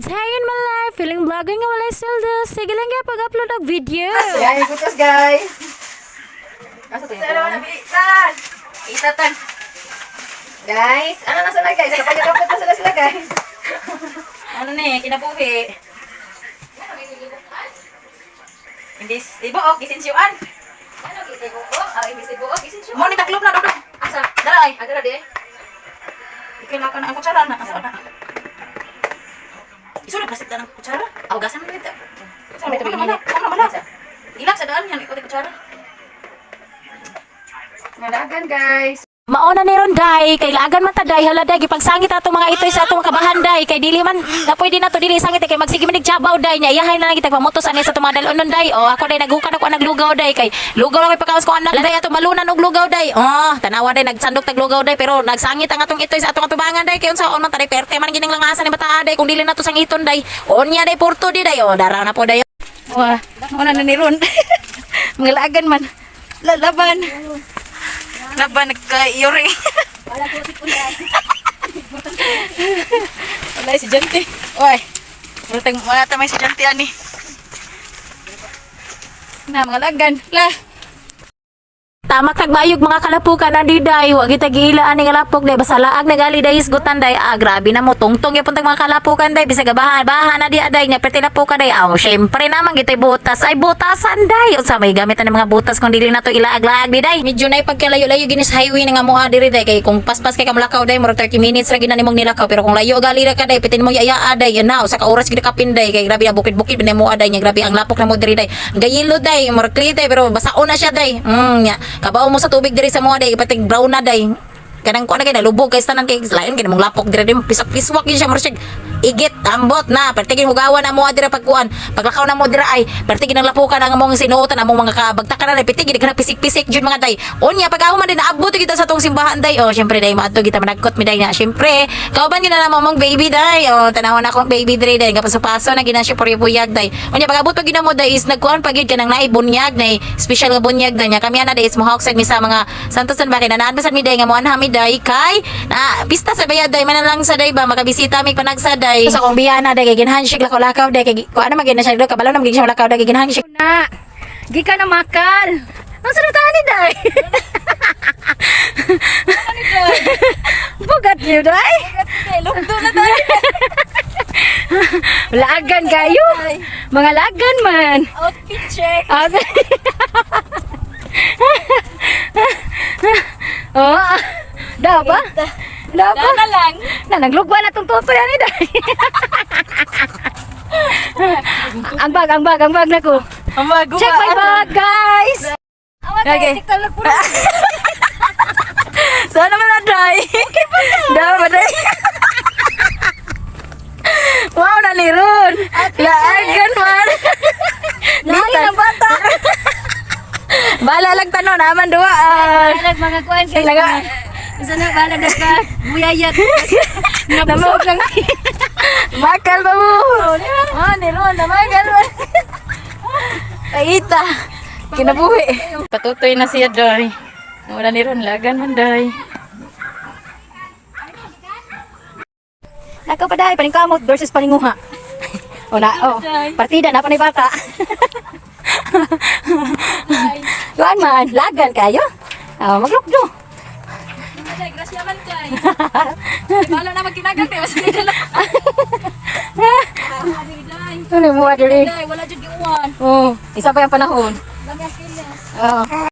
Hey in my life, feeling vlogger nga walay sweldo. Sige lang kaya pag-upload og video. Guys, kutos, guys. Asa to yung Dalawa na bilisan. Itatan. Guys, ano na sila, guys? Kapag kapag na sila sila, guys. Ano ni, kinabuhi. Imbis, ibuok, gisensyuan. Ano kita buo? Ah, imbis buo, gisin. Mo ni taklob na dodong. Asa? Dara ay. Agara di. Ikaw ka na ang kutsara na. Asa na? Isulod plastic na ng kutsara. Aw, gasan mo dito. Sa may tubig init. Ano man na? Ilak sa daan yan, ikaw kutsara. Malagan, guys. Mauna ni ron day, kay laagan man ta day, hala day, gipagsangit ato mga itoy sa atong kabahan day, kay dili man, na pwede na to dili sangit kay magsige man nagjabaw day, nya iyahay na lang kita pamutos ani sa atong mga dalonon day. Oh, ako day naghukan ako naglugaw day, kay lugaw lang may pagkaos ko anak day ato malunan og lugaw day. Oh, tanawa day nagsandok tag lugaw day, pero nagsangit ang atong itoy sa atong atubangan day, kay unsaon man ta day, perte man gining langasan ni bata day, kung dili na to sangiton day. Onya day porto di day, oh, daraw na po day. Wah, una na ni Ron. Mga laagan man. Lalaban. Laban nagka-yuri. Wala si Jante. Oy. Wala tayong wala tayong may si Jante ani. Na mga laagan. La. Tamak tagbayog mga kalapukan andi day, wa kita giila ani nga lapok day, basta laag nagali day hisgutan day. Ah, grabe na mo tungtong gyapon tag mga kalapukan day, bisag bahan bahan na di day nya perti lapukan day. Aw, syempre naman gitay butas ay butasan day. Unsa may gamit ani mga butas kung dili na to ilaag-laag di day? Medyo nay pagkalayo-layo ginis highway na nga moa diri day, kay kung paspas kay kamlakaw day murag 30 minutes ra gid na nimong nilakaw, pero kung layo gali ra ka day, pitin mo yaya day, yan na usa ka oras gid kapin day, kay grabe na bukid-bukid binay mo day nya, grabe ang lapok na mo diri day. Gayilo day, murag clear day, pero basaon na siya day. Nya kabaw mo sa tubig diri sa mga day, pating brown na day, kanang kuan na kay nalubog kay tanan, kay lain kay mong lapok diri din, pisak-piswak yun siya, murag siya igit ambot na perti gid hugawan na mo dira pagkuan paglakaw na mo dira ay perti gid ang lapukan ang among sinuotan, among mga kabagtakan na perti gid kana pisik-pisik jud mga day. Unya pag man din naabot kita sa tong simbahan day. Oh, syempre day maadto kita, managkot mi day na syempre kauban gid na namo among baby day. Oh, tanawon akong baby diri day, kapaso-paso na gina siya puribuyag day. Unya pag abot pag gina mo day is nagkuan pag gid kanang naay bunyag, nay special nga bunyag day nya kami ana day is mohawk sad mi sa mga Santos ba kay nanaan ba sad mi day nga moanha mi day kay na pista sa bayad day man lang sa day ba makabisita mi panagsa day. Sa akong biyana day kay ginhandshake lakaw-lakaw day, kay kuan na magid na siya do, kabalo na magid siya lakaw day, kay ginhandshake. Na, gikan na makal. Ang sarap ni day. Bugat niyo day. Lugdo na tayo. Laagan kayo. Mga lagan man. Outfit check. Ah, oh, da ba? Da ba? Dana lang. Na naglugwa na tong tutoy ani day. Ang bag, ang bag, ang bag na ko. Ang bago. Check my bag, guys. Okay. Sana man na day. Okay pa na. Daw ba day? Wow na ni Ron. Laagan man. Lain ang bata. Bala lang tanon naman duaan. Balag mga kuan kay Naga- Isa na balag na ka. Buyayat. Nabusog lang. Makal ba mo? Oh, ni Ron namakal ba? Paita. Kinabuhi. Patutoy na siya, Doy. Wala ni Ron lagan man, Doy. Nakaw pa dahil paningkamot versus paninguha. O na, oh. Partida na panay bata. Kuan man, lagan kayo. Oh, maglukdo. Grasya man kay. Bala na magkinagal kay mas nila. Ano mo diri? Wala jud giuwan. Oh, isa pa yung panahon. Oh.